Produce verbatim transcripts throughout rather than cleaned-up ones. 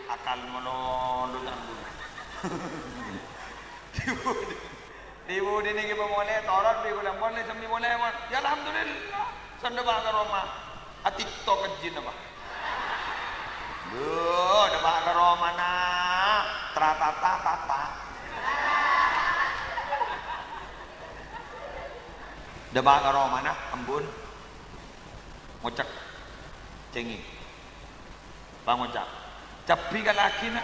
Akal malolo canggung. Ibu, ibu dini ki pamolè, torot bi gula molè, sami molè, mon. Ya, alhamdulillah. Sanda bâ' ka roma. A TikTok kejjin apa? Duh, dâ' bâ' ka romana. Tratata tata. Dâ' bâ' ka romana, embun. Ngocak. Cengi. Pangoca', cabbhi ka lakèna.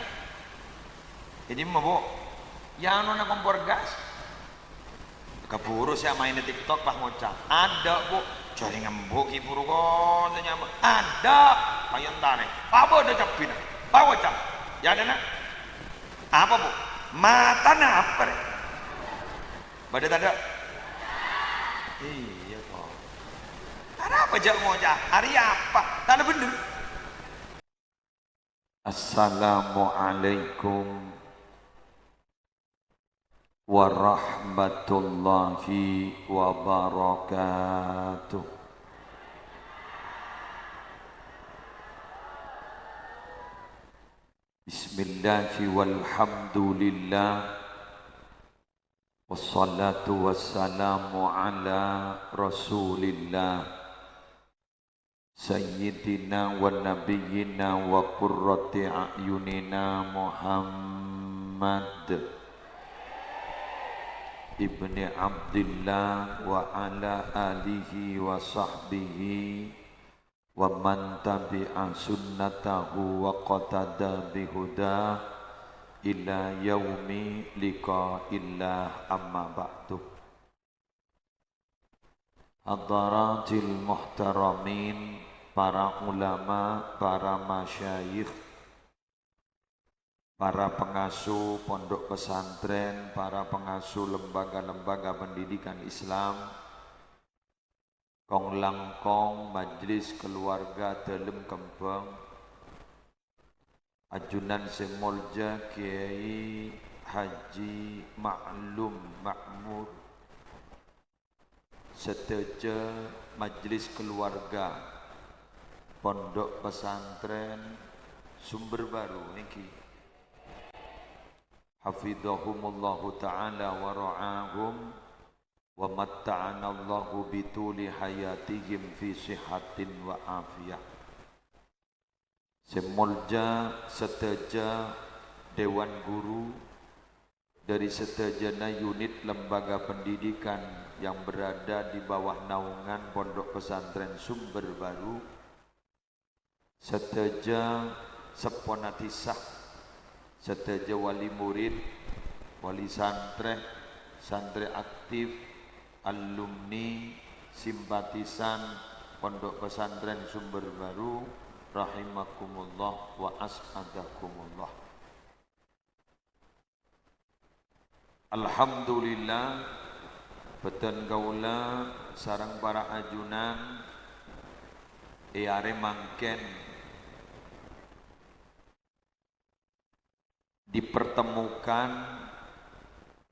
È dimma, Bu? È anona kompor gas. Kabhuru sè amaèna TikTok, pas ngoca', "Adâ', Bu." Jhârèng embu' ghi' buru koca' nyamana. "Adâ'." Pas èentarè. Pas bâdâ cabbhina. Pas ngoca', "È adâ'na." "Apa, Bu?" "Matana apa, rè?" Bâdâ tadâ'? Iyâ, kok. Arapa jhâ' ngoca'? Arèya apa? Tadâ' bhendher. Assalamualaikum warahmatullahi wabarakatuh. Bismillahi walhamdulillah. Wassalatu wassalamu ala Rasulillah, Sayyidina wa Nabiyyina wa Qurrati A'yunina Muhammad ibni Abdillah wa ala alihi wa sahbihi wa man tabi'a sunnatahu waqtada bihudah ila yaumi liqa'illah, amma ba'du. Hadaratil muhtaramin, para ulama, para masyayikh, para pengasuh pondok pesantren, para pengasuh lembaga-lembaga pendidikan Islam, kong-langkong majelis keluarga Dalem Kembang, ajunan sè molja Kyai Haji Ma'lum Ma'mur, sadhâjâ majelis keluarga Pondok Pesantren Sumber Baru nèka. Hafidhahumullahu ta'ala wa ra'ahum, wa matta'anallahu bituli hayatihim fi sihhatin wa afiyah. Sè molja sadhâjâ dewan guru dari sadhâjâna unit lembaga pendidikan yang berada di bawah naungan Pondok Pesantren Sumber Baru, sadhâjâ seppona dhisa, sadhâjâ wali murid, wali santrè, santrè aktif, alumni, simpatisan Pondok Pesantren Sumber Baru, rahimakumullah wa as'adakumullah. Alhamdulillah, bhâdhân kaulâ sareng para ajunan è arè mangkèn dipertemukan,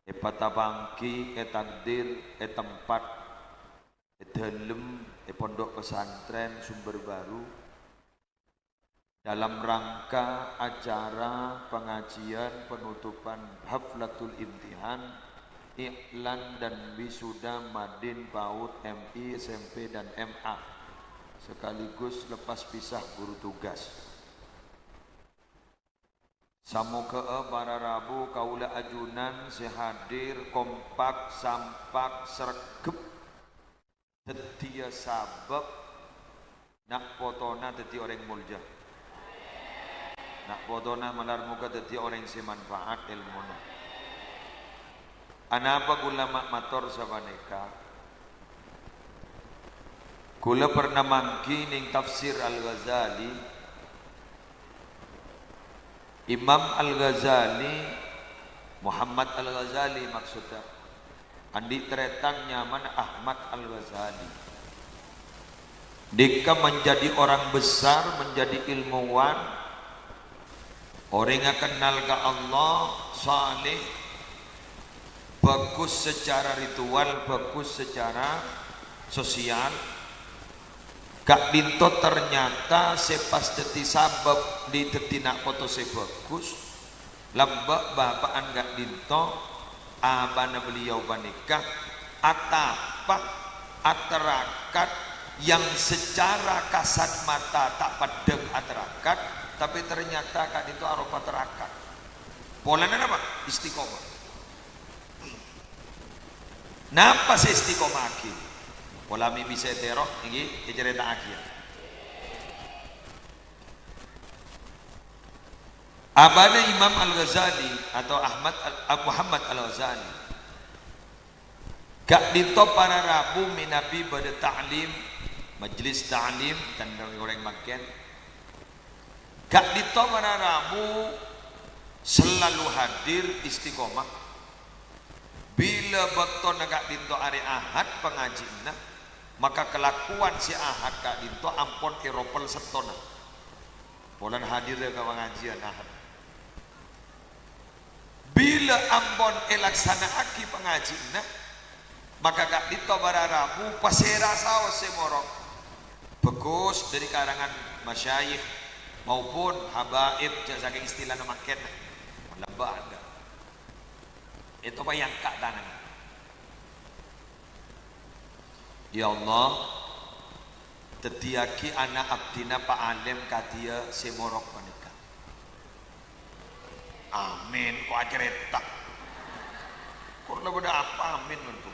èpatapangghi, ètakdir, è tempat, è dâlem, è Pondok Pesantren Sumber Baru, dalam rangka acara pengajian penutupan Haflatul Imtihan I'lan dan Wisuda Madin PAUD, M I, S M P, dan M A, sekaligus lepas pisah guru tugas. Samoghâ'â para rabu kaulâ ajunan sè hadir kompak, sampak, sregep, dhâddhiyâ sabâb na' potona dhâddhi orèng molja. Na' potona malar moghâ dhâddhi orèng sè manfaat èlmona. Anapa kaulâ ma-, mator sapanèka? Kaulâ pernah mangghi neng tafsir Al-Ghazali. Imam Al-Ghazali, Muhammad Al-Ghazali maksoddhâ, andi' tarètan nyamana Ahmad Al-Ghazali. Dhika menjadi orang besar, menjadi ilmuwan, orèngnga kennal ka Allah, saleh, bagus secara ritual, bagus secara sosial, Ka'dinto ternyata sè pas dhâddhi sabâb dhi-, dhâddhi na' poto sè bhâghus, lambâ' bapa'an ka'dinto, abana beliau panèka atapa, atarakat yang secara kasat mata ta' peddhâng atarakat, tapè ternyata ka'dinto aropa tarakat. Polana napa? Istiqomah. Napa sè istiqomahaghi? Pola mè' bisa ètèro, èngghi, ècarèta'aghi, yâ. Abana Imam Al-Ghazali atau Ahmad Al-, Muhammad Al-Ghazali, ka'dinto para rabu mènabi bâdâ ta'lim, majelis ta'lim, tandhâ orèng mangkèn. Ka'dinto para rabu selalu hadir istiqomah. Bilâ bâktona ka'dinto arè Ahad pangajiyânna, maka kalakowan sè Ahad ka'dinto ampon èropel settona. Polana hadir ka pangajiyân Ahad. Bilâ ampon èlaksana'aghi pangajiyânna, maka ka'dinto para rabu pasèra saos sè morok. Bhâghus dhâri karangan masyayikh maupun habaib, jhâ' sakèng istilana mangkèn. Lambâ' adâ'. Ètopa èangka' tanangnga. Ya Allah, dhâddhiyâghi ana' abdhina pa'alèm kadhiyâ sè morok panèka. Amin, ko' acarèta. Ko' la bâdâ apa amin, mon, Bu?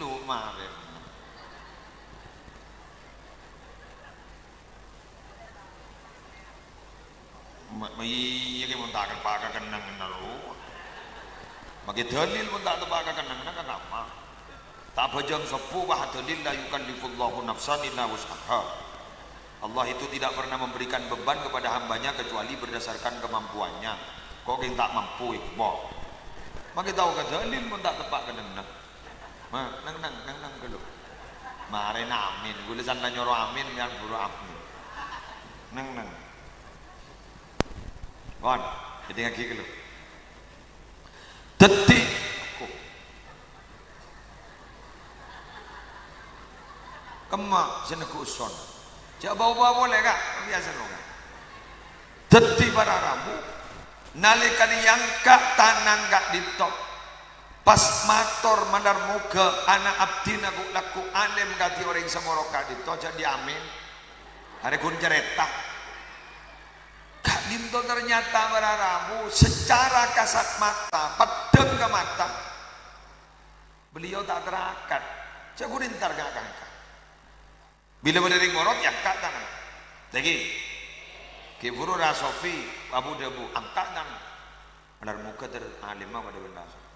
Lu marèn. Ma-, ma-, iyâ, kè mon ta' teppa' ka kennengnganna, lo. Maghi dalil mon ta' teppa' ka kennengnganna, kan apa? Ta' bhâjâng sobbhu, wah, dalil, "La yukallifullahu nafsan illa wus'aha." Allah itu tidak pernah memberikan beban kepada hambanya kecuali berdasarkan kemampuannya. Ko' kèng ta' mampu, eh, bo. Maghi tao ka dalil mon ta' teppa' kennengnganna. Ma, neng-neng, neng-neng ghâllu. Marèna amin. Ghulâ santa nyoro amin, mèyan buru amin. Neng-neng. Pon, èdingngaghi ghâllu. Dhâddhi, aku. Kemma sè neggu' son. Jhâ' bâ-obâ polè, Ka'. Biyasa, no, Ka'. Dhâddhi, para rabu, nalèkana èangka' tanang ka'dinto, pas mator malar moghâ ana' abdhina ghu'-, lagghu' alèm kadhi orèng sè morok ka'dinto, jhâ' dhi-, amin. Arè ghun carèta. Ka'dinto ternyata para rabu secara kasat mata, peddhâng ka mata, beliau ta' tarakat. Jhâ' ghun entar ka kangka. Bilâ bâdâ rèng morok, èangka' tanang. Lagi. Ghi' buru Ra Sofi, abu-dhâbu, angka' tanang. Malar moghâ ter-, alèmma padâ bân Ra Sofi.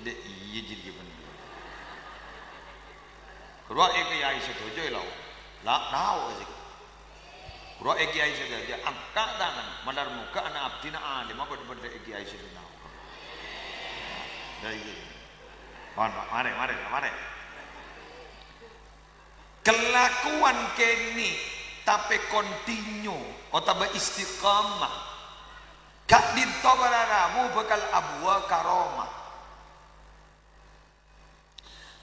Iyâ, iyâ, jin ghi' bhender. Ghuru è kèyaè sadhâjâ, èlao. La, lao, sih. Ghuru è kèyaè sadhâjâ, angka' tanang. Malar moghâ ana' abdhina alèmma padâ bân è kèyaè sadhâjâ. Nah, iyâ. Pon, Pak, marè, marè, marè. Kalakowan kènè', tapè kontinyu otabâ istiqamah. Ka'dinto para rabu bhâkal abuwâ karomah.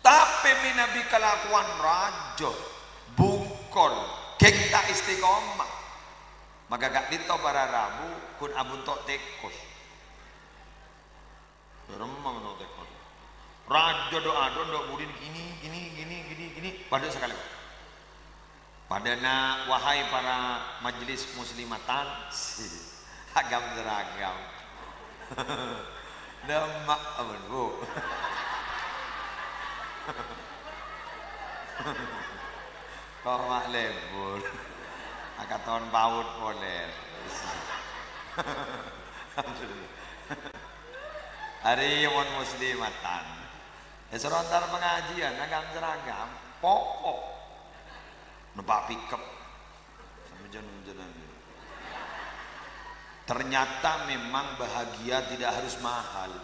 Tapè mènabi kalakowan rajâ, bungkol, ghing ta' istiqamah, maka ka'dinto para rabu ghun abhunto' tèkos. Remma mènabi tèkos. Rajâ dhu-adhu dhu-, budina gini, gini, gini, gini, gini. Padâ sakalè. Padâna, wahai para majelis muslimatan, agam-seragam. Dâmma, ampon, Bu. Ko' ma' lebur. Akaton paut polè. Arèya mon muslimatan. Èsoro entar pangajiyân, agam-seragam, pokok. Numpa' pickup. Sampè' jân-, jân-, ternyata memang bahagia tidak harus mahal.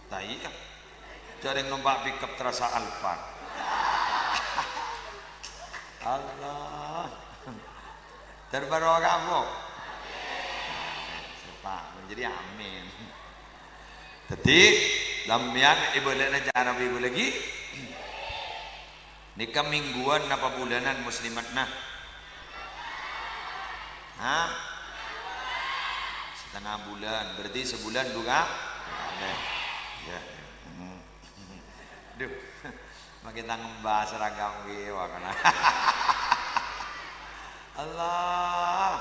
Ta' iyâ. Jhâ' rèng numpa' pickup terasa Alphard. Allah. Terbarokah, Bu. Sepa-, jadi amin. Dhâddhi, sampèyan èbâlâna cara èbâlâghi. Nèka mingguwân napa bulânan muslimatta? Hah? Setengah bulan, berarti sebulan dua ka-, dua kali. Ya. Hmm. Duh, makin ta' ngembâ seragam ghi, wah, kena. Allah.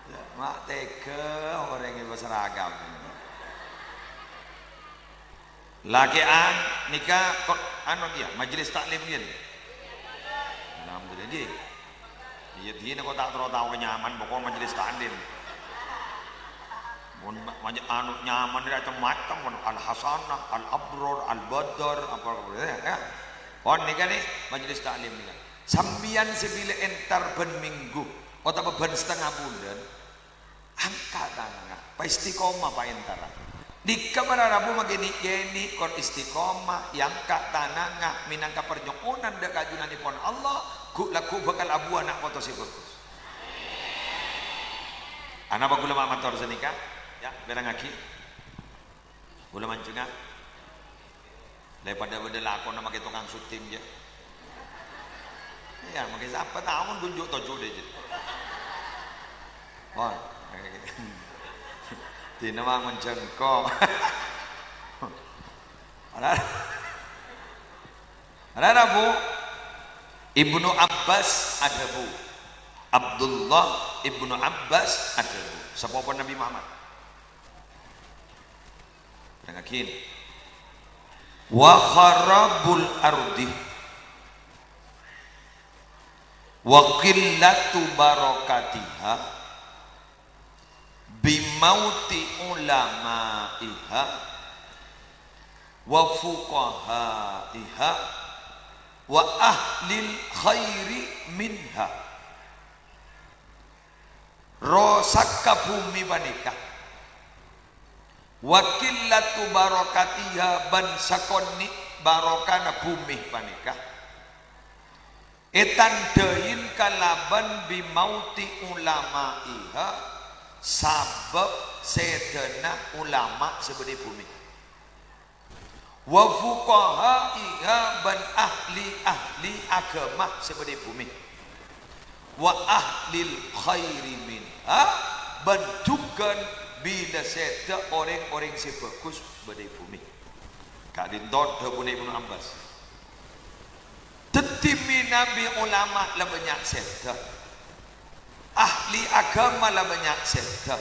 Ya, ma' tega orèng ngèbâ seragam. Lakè'an nèka kok anu kèya, majelis taklim kèya? Alhamdulillah, ngghi. Iyâ, dina kok ta' terro tao nyaman, pokok majelis taklim. Mon ma-, maje-, anu, nyaman macem-macem, mon Al-Hasanah, Al-Abror, Al-Badar, apa, ya, ya. Pon nèka nè, majelis taklim nèka. Sampèyan sè bilâ entar bân minggu, otabâ bân setengah bulân, angka' tanangnga, paistiqomah paentara. Nèka para rabu makè nè'-kènè' kor istiqomah, èangka' tanangnga mènangka parnyo'onan dâ' ka Junanèpon Allah, ghu'-, lagghu' bhâkal abuwâ ana' poto sè bhâghus. Anapa kaulâ ma' mator sanèka? Ya, bârângngaghi. Kaulâ manjhengnga. Lè padâ bâdâ lakona makè tokang syuting, jâ. Iyâ, makè sapa taon ghun jhu' tojhu' dâ', jâ. Wah. Dina mangon jengko. Ora, ora, Bu. Ibnu Abbas adhâbu. Abdullah Ibnu Abbas adhâbu. Sapopona Nabi Muhammad. Dângngaghi. "Wa kharabul ardi wa qillatu barakatiha bi mauti ulama'iha wa fuqaha'iha wa ahlil khairi minha." Rosakka bhumè panèka, wa qillatu barakatiha, bân sakonè' barokana bhumè panèka, ètandhâi kalabân bi mauti ulama'iha, sabâb sèdhâna ulama sè bâdâ è bhumè. Wa fuqaha'iha, bân ahli-ahli aghâma sè bâdâ è bhumè. Wa ahlil khairi minha, bân jhughân bilâ sèdhâ orèng-orèng sè bhâghus bâdâ è bhumè. Ka'dinto dhâbuna Ibnu Abbas. Dhâddhi mènabi ulama la bânnya' sèdhâ, ahli aghâma la bânnya' sèdhâ,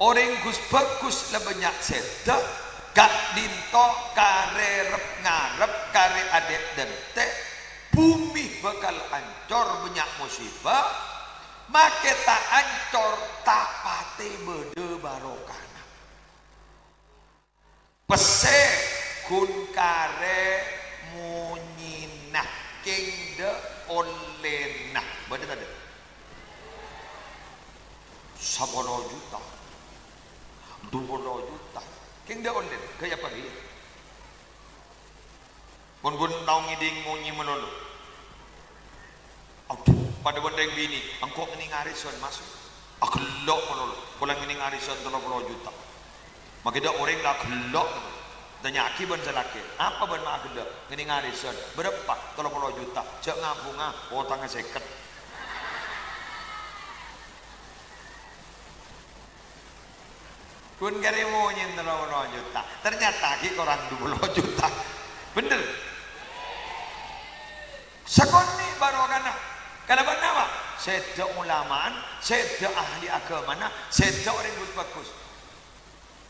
orèng ghus-bhâghus la bânnya' sèdhâ, ka'dinto karè rep-ngarep, karè adhek-dhentek, bhumè bhâkal ancor bânnya' mosiba, makè ta' ancor, ta' patè bâdâ barokana. Pèssè ghun karè monyèna, kèng dâ' ollèna. Bâdâ tadâ'? Sapolo juta. Dupolo juta. Kèng dâ' ollèna. Ghâ' apa ghâ'? Mon ghun tao ngèdhing monyè malolo. Adhu, padâ bân rèng binè', engko' ngèdhing arèsan, Mas. Aghellâ' malolo, pola ngèdhing arèsan tello polo juta. Makè dâ' orèng la aghellâ' malolo. Tanya'aghi bân sè lakè', "Apa bân ma' aghellâ'?" "Ngèdhing arèsan." "Bârâmpa?" "Tello polo juta." "Jhâ' ngabhunga, otangnga sèket." Ghun karè monyè tello polo juta. Ternyata ghi' korang dupolo juta. Bhender. Sakonè' barokana. Kalabân napa? Sèdhâ ulama'an, sèdhâ ahli aghâmana, sèdhâ orèng ghus-bhâghus.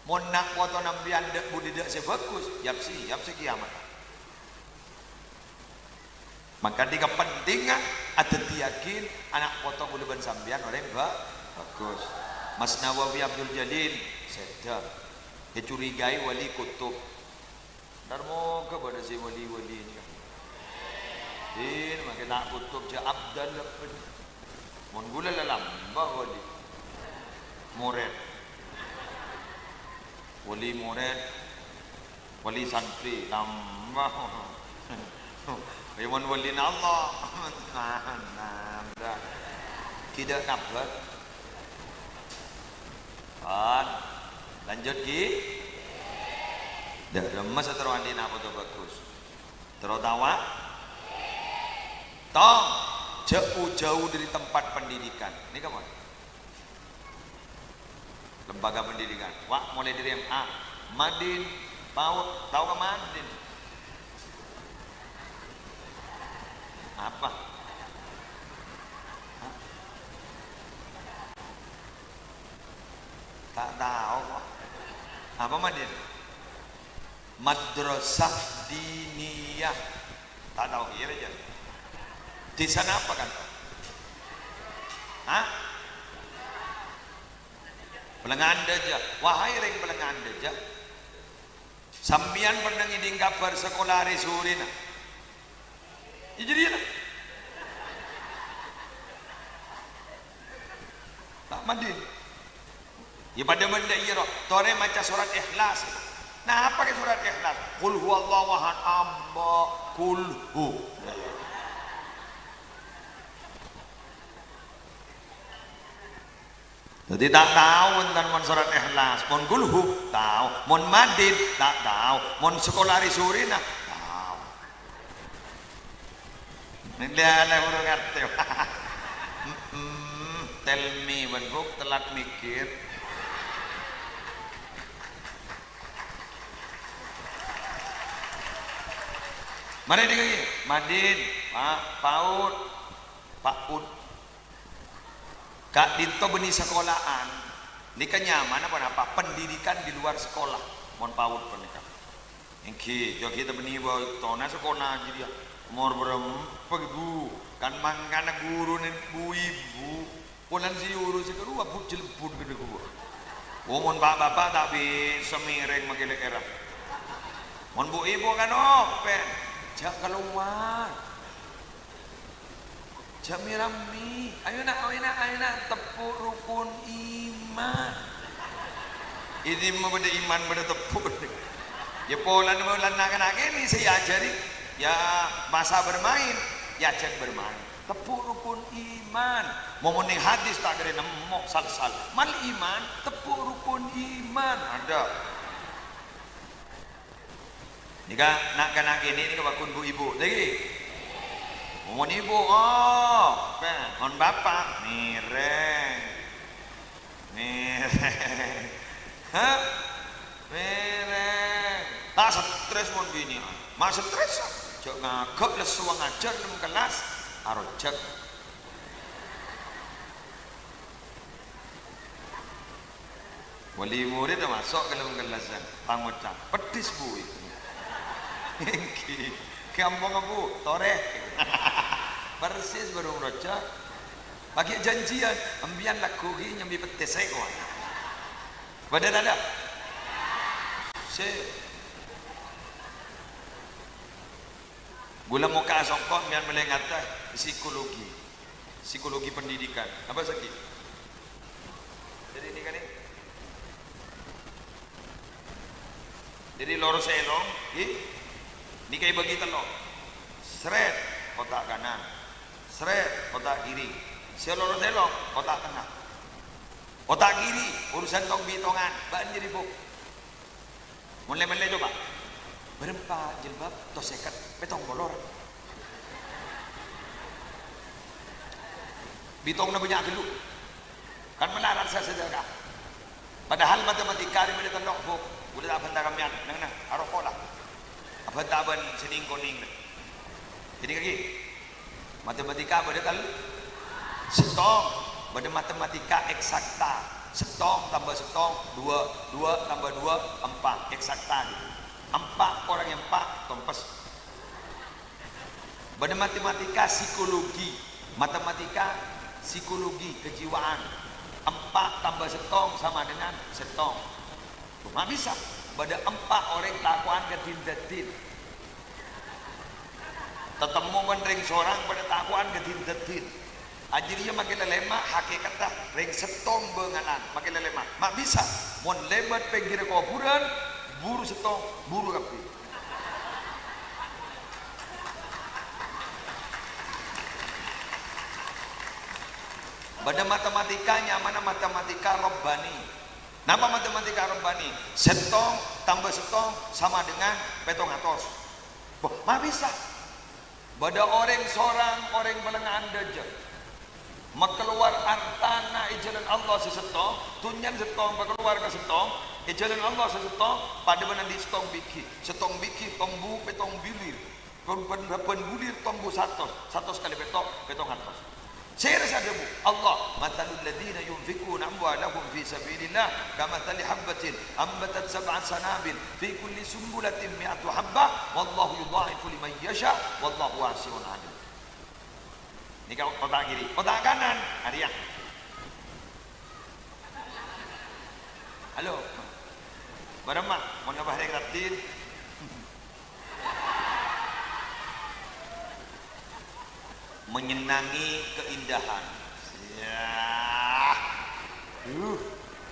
Mon na' potona sampèyan dâ' budidâ' sè bhâghus, yap-siyap sè kèyamat. Maka dhi kapenthingnga adhâddhiyâghi ana' poto kaulâ bân sampèyan orèng bhâ-, bhâghus. Mas Nawawi Abdul Jalil, sèdhâ. Ècurigai wali kutub. Dhâr moghâ bâdâ sè wali-wali nèka. Dhin, makè ta' kutub jhâ' abdal, bân. Mon ghulâ la lambâ' wali. Morèd. Wali morèd. Wali santri, nambâ. Yâ, mon walina Allah. Nah, nah, nah. Tidak nambâ. Pon. Lanjut, ghi. Dâ' remma sè terro andi' na' poto bhâghus. Terro tao, wa? Tong, jhâ' jhâu dhâri tempat pendidikan. Nèka, mon? Lembaga pendidikan. Wa', molaè dhâri M A. Madin, PAUD, tao ka Madin? Apa? Hah? Ta' tao, kok. Apa, Madin? Madrasah diniyah. Ta' tao kèya, jâ. Dhisa napa, kan? Hah? Bâlângan dâjâ. Wahai rèng bâlângan dâjâ. Sampèyan pernah ngèdhing kabhâr sakola arè sorèna? Iyâ, jârèya, la. Ta' Madin. Iyâ, padâ bân dâ' iyâ, ro. Torè maca sorat Ikhlas. Napa kè sorat Ikhlas? Qul huwallahu ahad, amma, qul hu. Dhâddhi ta' tao enten mon sorat Ikhlas, mon Qul Hu, tao, mon Madin, ta' tao, mon sakola arè sorèna, tao. Lè-, lè-, buru ngartè. Mm-mm, tell me, bân, Bu', telat mikir. Marè dhingghâghi, Madin, Pa-, PAUD, PAUD. Ka'dinto bânnè sakola'an. Nèka nyamana ponapa? Pendidikan di luar sekolah. Mon PAUD panèka. Èngghi, jhâ' ghi' ta' bânnè bâktona sakola jârèya. Omor bârâmpa, Bu? Kan mangkana ghuruna bu-ibu. Polana sè èoros sè karowa but-jhâlbut ghâdhâ ghuwa. Oh, mon pa'-bapa' ta' bisa mèrèng makè lè'èrra. Mon bu-ibu kan open. Jhâ' kalowar. Jhâ' mè-rammè. Ayo, Na', ayo, Na', ayo, Na', teppo' rokon iman. Ini mah bâdâ iman, bâdâ teppo'. Iyâ, polana, polana na'-kana' kènè' sè èajhâri, iyâ, masa bermain, èajhâk bermain. Teppo' rokon iman. Mon neng hadis ta' kèra nemmo sal-sal. Mal iman, teppo' rokon iman. Ada. Nèka na'-kana' kènè' nèka paggun bu-ibu, ta' ghi? Mon ibu, oh, mon bapa', mèrèng. Mèrèng. Hah? Mèrèng. Ta' stres mon binè'an. Ma' stres, jhâ' ngaghâk lesso ngajhâr nem kellas, arojhâk. Wali murid maso' ka dâlem kellasan, pangoca', "Peddhis, Bu." Èngghi. Ghâmpang, Bu, torè. Persis bârung rojhâk. Paghi' jhânjhiyân, "Empèyan lagghu ghi' nyambi peddhis sè kowa." Bâdâ tadâ'? Sè. Ghulâ mokka' songko' empèyan malè ngata psikologi. Psikologi pendidikan. Apa sakit? Jadi ini kan ini. Jadi lorus elong, ghi. Nèka èbâgi tello'. Sret, kotak kanan. Sret, kotak kiri. Sè lorus elong, kotak tengah. Kotak kiri, urusan tong-bitongan. Bâ'na jârèya, Bu. Mon lè-mellè coba. Bârâmpa jilbab, tos sèket, pètong polo ra. Bitongna bânnya' ghâllu. Kan malarat sa-, sadâkah. Padahal matematika rè bâdâ tello', Bu. Ghulâ ta' abhânta ka sampèyan, neng-neng, aroko la. Abhânta bân sè nèng-konèng rè. Jadi kaki. Matematika bâdâ tel-, sèttong, bâdâ matematika eksakta. Sèttong tambah sèttong, dua, dua tambah dua, empat. Eksakta, gitu. Empat korang empat, tompes. Bâdâ matematika psikologi, matematika psikologi kejiwaan. Empat tambah sèttong sama dengan sèttong. Coma bisa, bâdâ empa' orèng tako'an ka din-dâddin. Tatemmo bân rèng sorang padâ tako'an ka din-dâddin. Ajâriyâ makè lalèma' hakèkatta rèng sèttong bângalan makè lalèma'. Ma' bisa, mon lèbât pèngghirrâ kobhurân, buru sèttong, buru kabbhi. Bâdâ matematika nyamana matematika Rabbani. Napa matematika Rabbani? Sèttong tambah sèttong sama dengan pètong atos. Bâh, ma' bisa. Bâdâ orèng sorang, orèng palènga'an dâjâ. Makalowar artana è jhâlân Allah sè sèttong, dhunnyana sèttong, makalowar ka sèttong, è jhâlân Allah sè sèttong, padâ bân andi' sèttong bighi. Sèttong bighi, tong bu-, pèttong bulir. Bân, bân, bân bulir tong bu satos, satos kalè pètto', pèttong atos. Sèra sè adhâbu Allah, "Matsalul ladzina yunfiquna amwalahum fi sabilillah kamatsali habbatin ambatat sab'a sanabil fi kulli sumbulatin mi'atu habbah, wallahu yudha'ifu liman yasha', wallahu wasi'un alim." Nèka kotak kiri, kotak kanan, arèya. Halo. Bârâmma, mon ngabâs rèng raddhin. Menyenangi keindahan. Yah. Duh,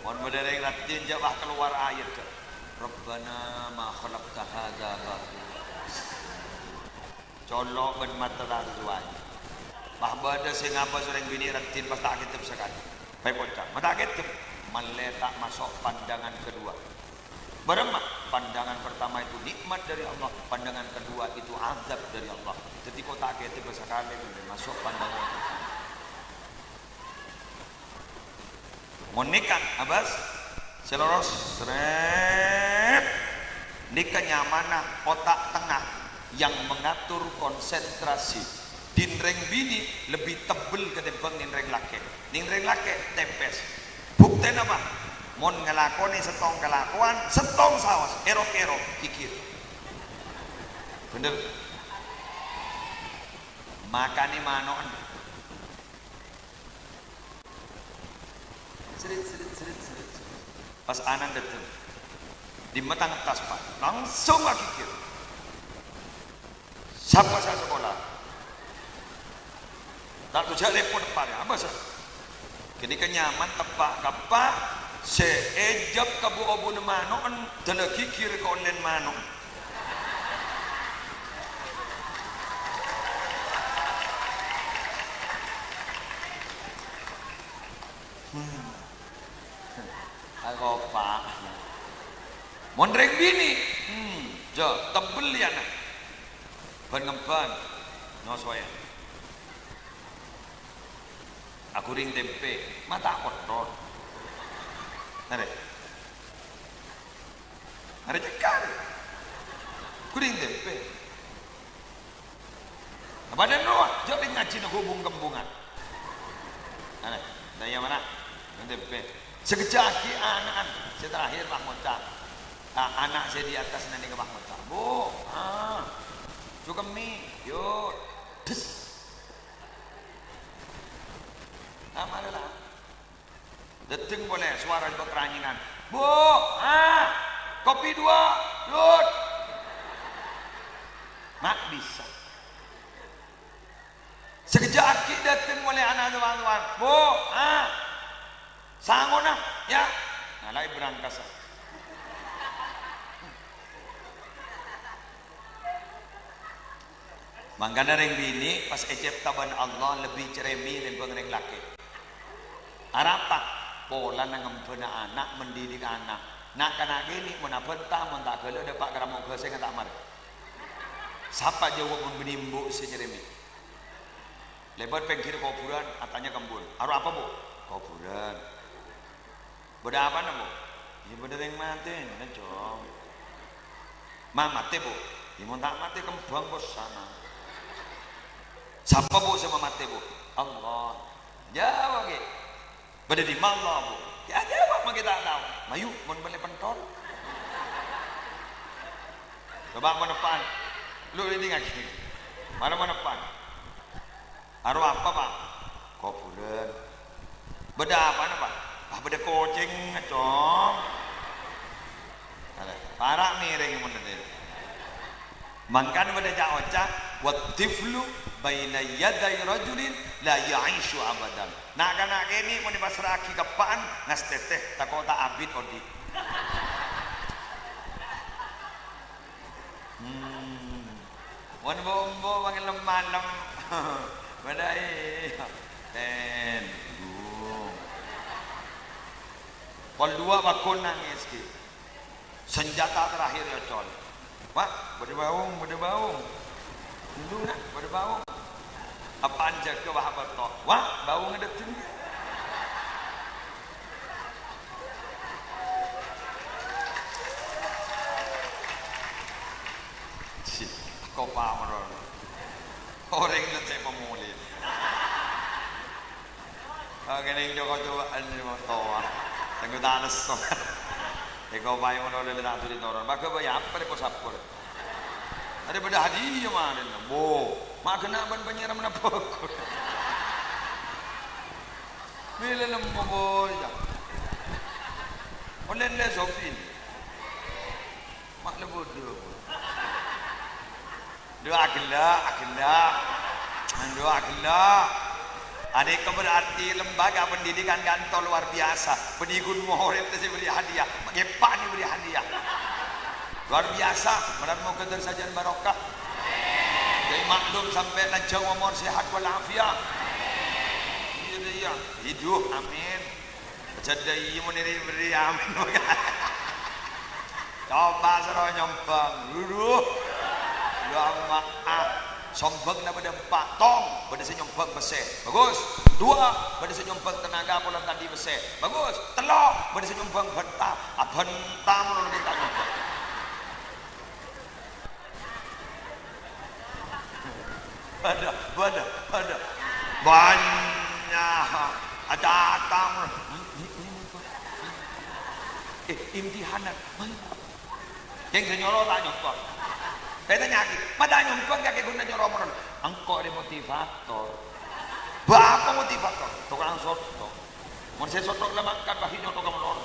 mon bâdâ rèng raddhin jhâ' wah kalowar ayat, Rabbana ma khalaqta hadza batila. Colo' bân mata ta' sesuai. Pas bâdâ sè ngabâs orèng binè' raddhin pas ta' kèdep sakalè. Pas èkoca', "Ma' ta' kèdep?" Mèlè ta' maso' pandangan kedua. Bârâmma? Pandangan pertama itu nikmat dari Allah, pandangan kedua itu azab dari Allah. Dhâddhi ko' ta' kèdep sakalè mèlè maso' pandangan pertama. Mon nèka, abâs, sè loros, srèt. Nèka nyamana otak tengah yang mengatur konsentrasi. Dhin rèng binè' lebbi tebbel katèmbhâng dhin rèng lakè'. Dhin rèng lakè' tèpès. Buktèna apa? Mon ngalakonè sèttong kalakowan, sèttong saos, èrok-èrok, ghighir. Bhender. Makanè mano'en. Srit, srit, srit, srit, srit. Pas ana'na dâteng. Dimma ta' ngettas, Pak. Langsung aghighir. Sapa sè asakola? Ta' toju' rèpot, Pak, ya. Apa, sir? Ghânèka nyaman teppa' ka eppa', sè èjhâp ka bu-obuna mano'en, dâlâ ghighir ka ollèna mano'. Hmm. Akopa'. Mon rèng binè', hmm, jhâ' tebbel yâ, na. Bân-ngembân, nyosoè. Aghuring tèmpè, ma' ta' kotthor. Arè. Arè cekka'. Aghuring tèmpè. Apa dâ' rowa, jhâ' ngajhina ghubung-kembungan. Arè, dâ' iyâ mana? Aghuring tèmpè. Sakejjhâ' aghi' ana'na, sè terakhir pas ngoca'. A-, ana' sè di atas nèka pas ngoca'. "Bu, ah, cokemmè, yuk." Des. Amarè la. Dâteng polè sowara bâk ranyèngan. "Bu, ah, kopi dua, yut." Ma' bisa. Sakejjhâ' aghi' dâteng polè ana' towan-towan. "Bu, ah, sangona, yâ." Ngalaè berangkasa. Mangkana rèng binè' pas ècèpta bân Allah lebbi cerèmè tèmbhâng rèng lakè'. Arapa? Polana ngembhâna ana', mendidik ana'. Na'-kana' kènè' mon abânta, mon ta' ghâlâ dâpa' ka ramo ghâsèngnga ta' marè. Sapa jâwâb mon bânnè embu' sè cerèmè? Lèbât pèngghir kobhurân, atanya ka embu'na, "Arowa apa, Bu'?" "Kobhurân." "Bâdâ apana, Bu'?" "Iyâ, bâdâ rèng matè, Cong." "Ma' matè, Bu'?" "Iyâ, mon ta' matè, kembhâng posana." "Sapa, Bu', sè mamatè, Bu'?" "Allah." "Jâwâb, ghi." "Bâdâ è dimma Allah, Bu'?" "Yâ, jâwâb, ma' ghi' ta' tao." "Mayu, mon mèlè pentol." Coba mon eppa'na. Lu, èdingngaghi. Mara mon eppa'na. "Arowa apa, Pak?" "Kobhurân." "Bâdâ apana, Pak?" "Ah, bâdâ kocèngnga, Cong." Arè, para' mèrèng mon dâteng. Mangkana bâdâ ca'-oca', "Wat-tiflu baina yaday rajulin la ya'isyu abadan." Na'-kana' kènè' mon èpassra'aghi ka eppa'na, ngastètè, tako' ta' abit odi'. Hmm. Mon bu'-embu' mangkèn lem-malem. Bâdâ, iyâ. Ten, gung. Pol duwâ' bâkon nangès, ghi. Sanjhâta terakhir èocol. "Wa', bâdâ bâung, bâdâ bâung." "Endu', Na', bâdâ bâung." "Apaan jâgâ, wa', apa to'?" "Wa', bâungnga dâteng." Sè, kopa moro. Orèng cè' pamolè. Ah, kènèng joko coba'an motowa. Tenggu tanes to. Èkopaè mono lè ta' duli toron. Bâgâ bâ' apa rè posapor. Arè bâdâ hadiah marèn. Bo, ma' kènè' bân panyèrèm nabâghu. Mèlè nemmo boy. Ollè lè sopin. Ma' lè bâdâ. Dua ghellâ', ghellâ'. Dua ghellâ'. Anèka berarti lembaga pendidikan Ganto luar biasa. Bânnè ghun morèd sè bèrri' hadiah. Makkè pa' nè bèrri' hadiah. Luar biasa. Mara moghâ dâr sajân barokah. Dhâddhi maklum sampè' lanjhâng omor, sehat wal afiat. Iyâ, iyâ. Hidup. Amin. Jhâ' dhâ' iyâ mon ri-, bherri' amin. Coba soro nyombhâng. Duh. Ya Allah. Sombhâng napa bâdâ empa'? Tong, bâdâ sè nyombhâng pèssè. Bagus. Dua, bâdâ sè nyombhâng tenaga pola tadâ' pèssè. Bagus. Tello', bâdâ sè nyombhâng bhânta. Ah, bhânta mon lagi ta' nyombhâng. Bâdâ, bâdâ, bâdâ. Bânnya'. Ada tamu. Eh, imtihanan. Kèng sè nyoro ta' nyombhâng. Bâdâ nyakèt. Ma' ta' nyombhâng kakè ghun nyoro mon. Engko' rè motivator. Bapa motivator? Tokang soto. Mon sè soto la mangkat, bâgi nyoto ka molor.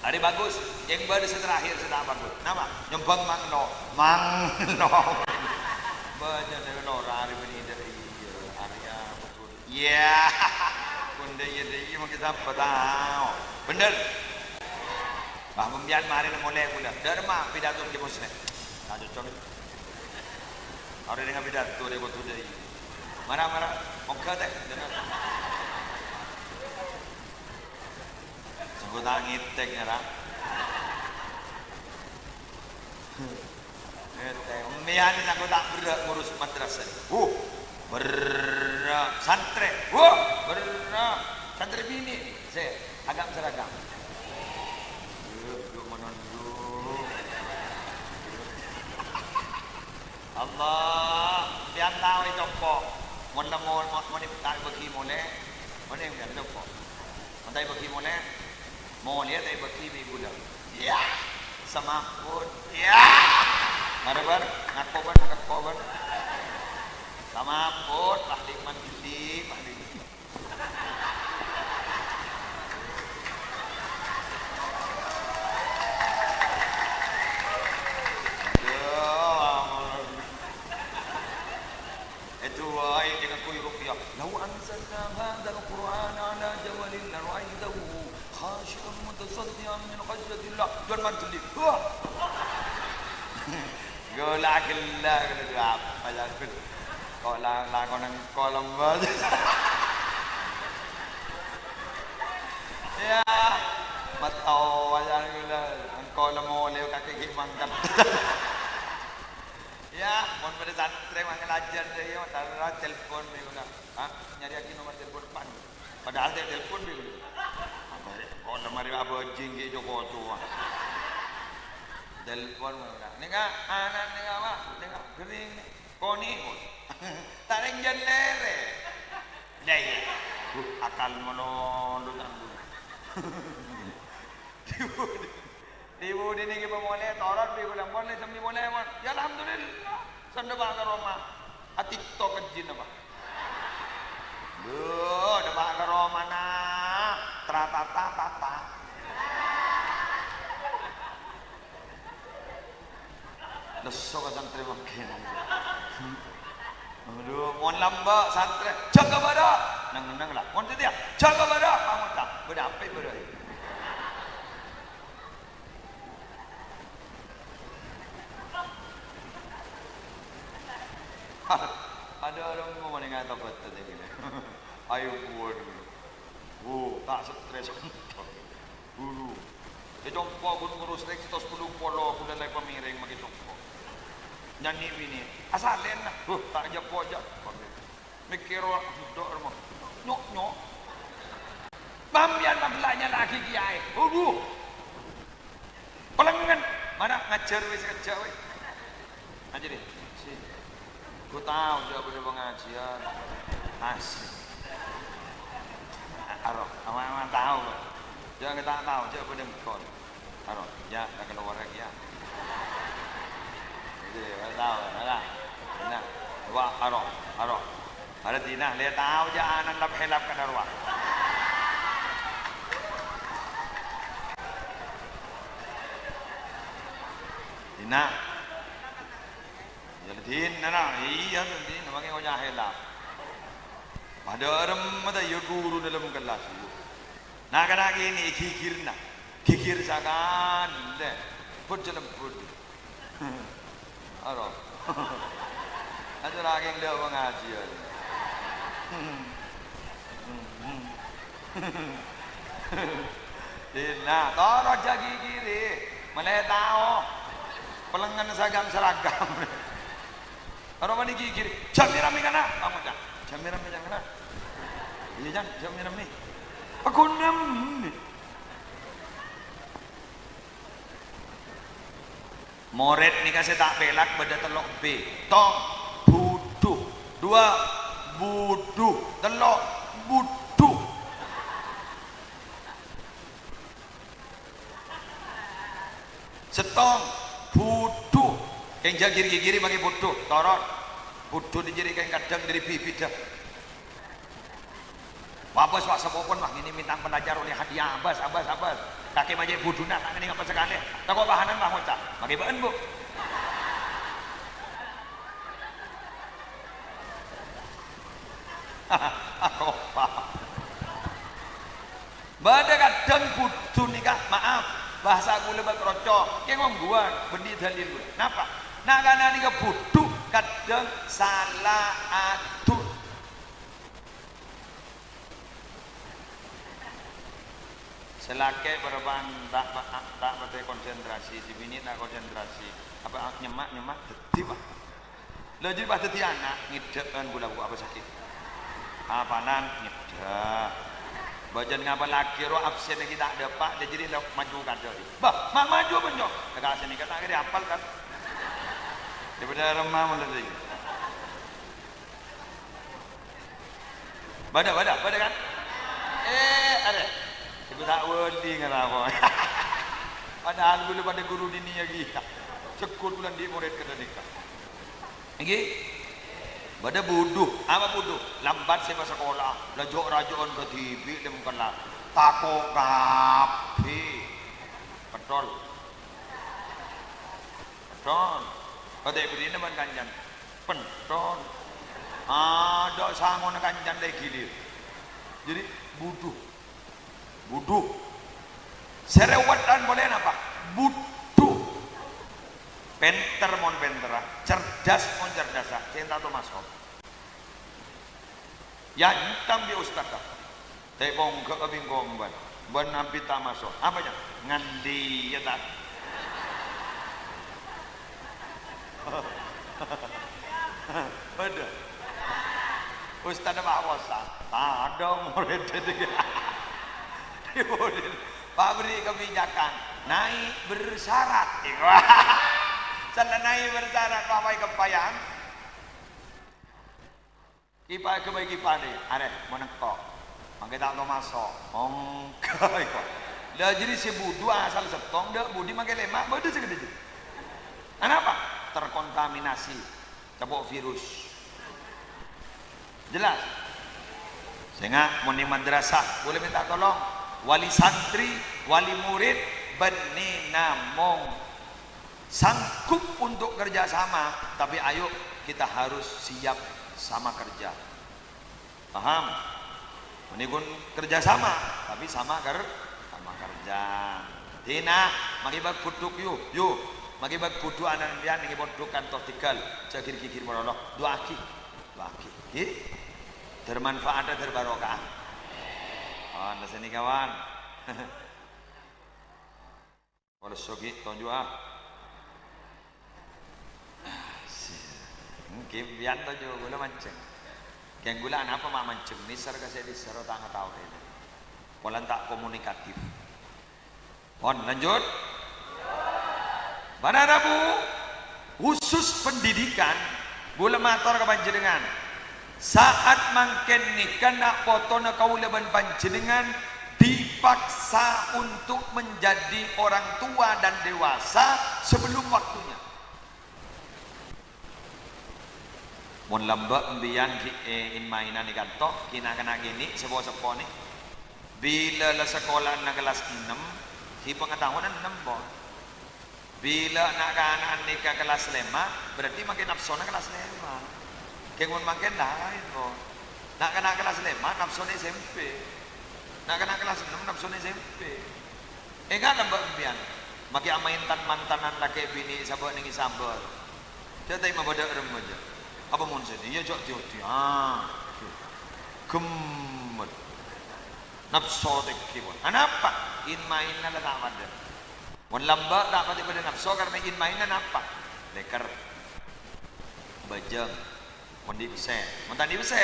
Arè bagus, yang bâdâ sè terakhir sè ta' bagus. Napa? Nyombhâng manglo. Manglo. Bâdâ sè lora arè bânnè dâ' iyâ. Arè apa, Bun? Iyâ. Bun dâ' iyâ, dâ' iyâ, mangkè sapa tao. Bhender. Wah, pembian marè molè kaulâ. Dâ' remma pidato Ki Muslim. Ta' cocok. Arè nèng pidato rè kodhu dâ' iyâ. Mara, mara, moghâ tè, dengar. Sengko' ta' ngètèk, ra. Ngètèk. Mèyan sengko' ta' berrâ' ngurus madrasah. Wuh, berrâ'. Santrè. Wuh, berrâ'. Santrè binè'. Sè, agam-seragam. Yuk, yuk, monon, yuk. Allah, sampèyan tao rè compo'. Mon nemmo, mon, mon ta' èbâghi molè, mon sampèyan compo'. Mon ta' èbâghi molè, molè ta' èbâghi bi' kaulâ. Iyâ, samaput. Iyâ. Mara, Bân, ngako, Bân, ngako, Bân. Samaput, Pak Lukman Gili, Pak Lukman. Èdu'aaè ngangguy ruqyah. "Lau anzalna hadzal Qur'ana 'ala jabalin lara'aitahu khasyi'an mutasaddi'an min khasyatillah." Don man ghelli. Wah. Ghulâ ghellâ', ghulâ apa ya, ghul? Kok la-, lakon engko' lembâ. Ya, matowa ya ghulâ. Engko' la molè kakè ghi' mangkat. Ya, mon bâdâ santrè mangkalajar dâ' iyâ, tara telpon bi' ghulâ. Ha? Nyarèyaghi nomer telpon pan. Padahal ta' telpon bi' ghulâ. Apa, kok lemari abâjing ghi' co-koco. Telpon, nèka, ana' nèka, Pak, nèka, gering, nè, konè, kon. Ta' rèng jân lèrè. Dâi. Duh, akal malolo, tanggu. Di budina ghi' pamolè, toron bi' ghulâ, mon lè semmè molè, mon. Ya, alhamdulillah. Sè dâpa' ka roma. A-TikTok kajjina, Pak. Lho, dâpa' ka romana. Tratata tata. Lesso ka santrè mangkèn. Adhu, mon lambâ' santrè, jâgâ bârâ'. Neng-enneng la. Mon satèya, jâgâ bârâ'. Pamota. Bâdâ apa bârâ'? Adhu, adhu, mon nèng atobât tadi gini. Ayo, buat dulu. Wo, ta' stres. Dulu. È compo' ghun ngurus rèng sètos tello polo bulâ la èpamèrèng makè compo'. Nyanyi binè, "Asalèn, nah." Huh, ta' jâ-pojâ. Mèkkèr, "Wah, dok, rèmo." Nyok-nyok. Mamiyan mabellâ nyala'aghi kèyaè. Aduh. Pelengngen. Mara ngajhâr wè sakejjhâ' wè. Ajâri. Si. Ghu tao jâ' bâdâ pangajiân. Asik. Aro, ama-ama tao. Jâ' ta' tao, jâ' bâdâ engko'. Aro, jâ' ta' kalowar lagi, ya. Iyâ, ta' tao, ta' tao. Nah, wa, aro, aro. Aro, Dina, lè tao jâ' ana' lap-helap ka rowa. Dina. Iyâ, Din, nana, iyâ, Din, mangkèn ngoca' helap. Padâ remma ta' iyâ ghuru dâlem kellas, iyâ. Na'-kana' kènè' ghighirna, ghighir sakalè, bhâjâ lembut. Aro. Atorraghi dâ' pangajiyân. Dina, toro' jâ' ghighiri, malè tao. Pelengngen sagam-saragam. Aro bânnè ghighiri, "Jhâ' mè-rammè kana'!" Pangoca', "Jhâ' mè-rammè jhâ' kana'." "Iyâ, Can, jhâ' mè-rammè." Paghun rammè. Morèd nèka sè ta' pèlak bâdâ tello' B. Tong, budhu. Duwâ', budhu. Tello', budhu. Sèttong, budhu. Kèng jâ' ghighiri makè budhu. Toro'. Budhu dâri jârèya kèng kadhâng dâri bibidhâ. Wah, Bos, wah, sapopon, wah, ngènè mènta pelajar oleh hadiah, Bos, Bos, Bos. Kakè ma' cè' budhuna, ta' ngènè apa sakalè. Tako' pahanan, wah, ngoca'. Makè bâ'ân, Bu. Aropa. Bâdâ kadhâng budhu nèka, maaf, bhâsa kaulâ bâk roco, kèng ongghuwân, bânnè dâlil kaulâ. Napa? Na'-kana' nèka budhu, kadhâng sala atur. Sè lakè' parappa'na ta', ta', ta' patè konsentrasi, sè binè' ta' konsentrasi. Apa, nyemma', nyemma', dhâddhi, Pak. Lha, jârèya pas dhâddhi ana', ngèddhâ'ân ghulâ buku apa sakè'. Apalan ngèddhâ'. Bâjâna ngapallaghi ro absen ghi' ta' dâpa', lha jârèya la maju kadâ'. Bâh, ma-, maju apa, Nyo? Lha, ka sènè ka ta' kèra apal, kan? Daripada remma mon lha. Bâdâ, bâdâ, bâdâ, kan? Eh, arè. Ibu ta' wali ngara apa. Padahal ghulâ padâ ghuru diniyâ ghi'. Segghut ghulâ andi' morèd kadhâddhiyâ. Ènggi? Bâdâ budhu. Apa budhu? Lambat sè pas sakola. Laju-raju'ân kadhibi' lem kellas. Tako' kabbhi. Betul. Betul. Kadhi' bâdhina bân kancana. Penton. Adâ' sangona kancana la èghilir. Jadi, budhu. Budhu. Sè rèwèdhân polè napa? Budhu. Pènter mon pènterra, cerdas mon cerdassa, sè enta' tomaso. Yâ, èntam bi' ustad, ta'? Ta' èpongghâ'â bi' engko' bân, bân abit ta' maso. Apa, yâ? Ngandhi, yâ, ta'? Bâdâ. Ustad apa aposa? Tadâ' morèd dhâddhi. Pabri' kebijakan, naik bersyarat. Salah naik bersyarat, apa èkepayang? Kipa ghâbây kipana, arè, mon engko'. Mangkè ta' tomaso. Ongghâ, èko. Lha, jârèya sè budhu asal sèttong, dâ' budi mangkè lèma', bâdâ sè kadhâddhi. Anapa? Terkontaminasi. Capo' virus. Jelas? Sènga', mon è madrasah, boleh minta tolong. Wali santri, wali murid, bânnè namong sanggup untuk kerja sama, tapi ayo kita harus siap sama kerja. Paham? Mènè ghun kerja sama, tapi sama ker-, sama kerja. Dina, makè bâk budhu, yu, yu. Makè bâk budhu ana' sampèyan nèng pondhuk kantos tegal. Jâ' gir-gigir malolo. Du'aaghi. Du'aaghi. Ghi? Dâr manfaat, dâr barokah. Kawan, la sènè, kawan. Palesso ghi' tonjhuwâ. Èngghi, bi'en tonjhu, kaulâ manjheng. Kèng kaulâ anapa ma' manjheng? Nèser ka sè nèser, ta' ngataowè. Polana ta' komunikatif. Pon, lanjut. Para rabu, khusus pendidikan, kaulâ mator ka panjhennengngan. Sa'at mangkèn nèka na' potona kaulâ bân panjhennengngan dipaksa untuk menjadi orang tua dan dewasa sebelum waktunya. Mon lambâ' embiyan ghi', eh, in-maènan è kanto, ghi' na'-kana' kènè' sepo-sepo nè. Bilâ la sakola'na kellas ennem, ghi' pangataowanna ennem, pon. Bilâ na'-kana'an nèka kellas lèma', berarti mangkèn napsona kellas lèma'. Kèng mon mangkèn laèn, pon. Na'-kana' kellas lèma' napsona S M P. Na'-kana' kellas ennem napsona S M P. Enga' lambâ' embiyan. Maghi amaèn tan-mantanan lakè binè' sabâ' nèng è sabâ. Jhâ' ta' mabâdâ remma jhâ'. Apa mon sè iyâ jhâ' di-odi, ah. Ghemmet. Napso tèngghi, pon. Anapa? In-maènna la ta' padâ. Mon lambâ' ta' patè bâdâ napso karna in-maènna napa? Lèkèr. Bâjâng. Mon andi' pèssè. Mon ta' andi' pèssè.